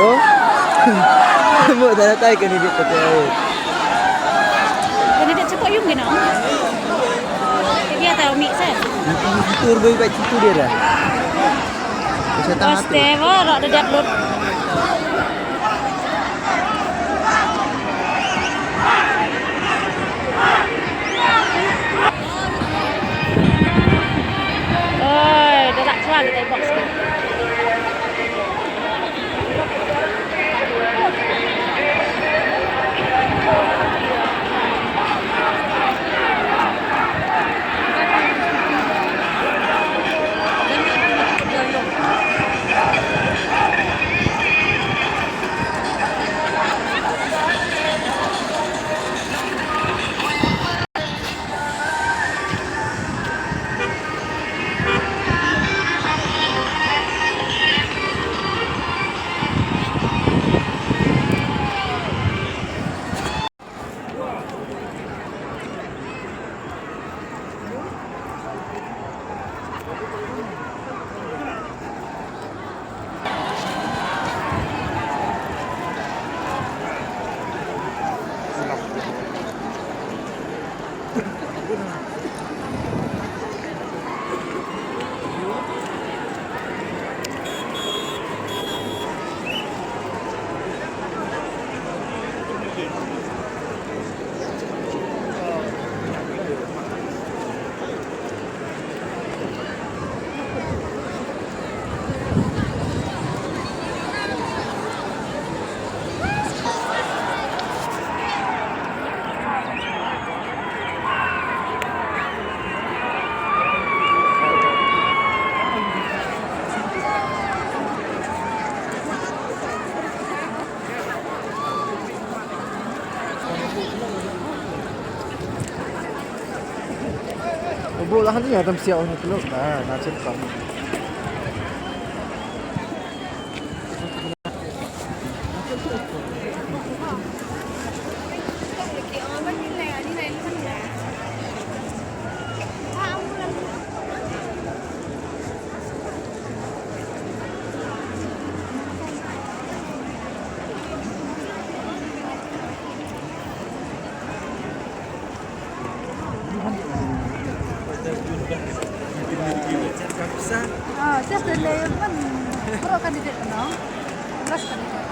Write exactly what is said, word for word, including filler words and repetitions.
Oh. Mo ta tai kani dit ta tai. Kani dit cepat yung gina. Dia tahu mix eh. Tur bai bai tu dia dah. Saya tahu tu. Stay rak da dep lut. Oi, da lak chwa da box tu. Buh lah ni, adam siap ni, keluk. Nah, nah, cepat. Ah, just the layer one. Pro candidate, no? Last candidate.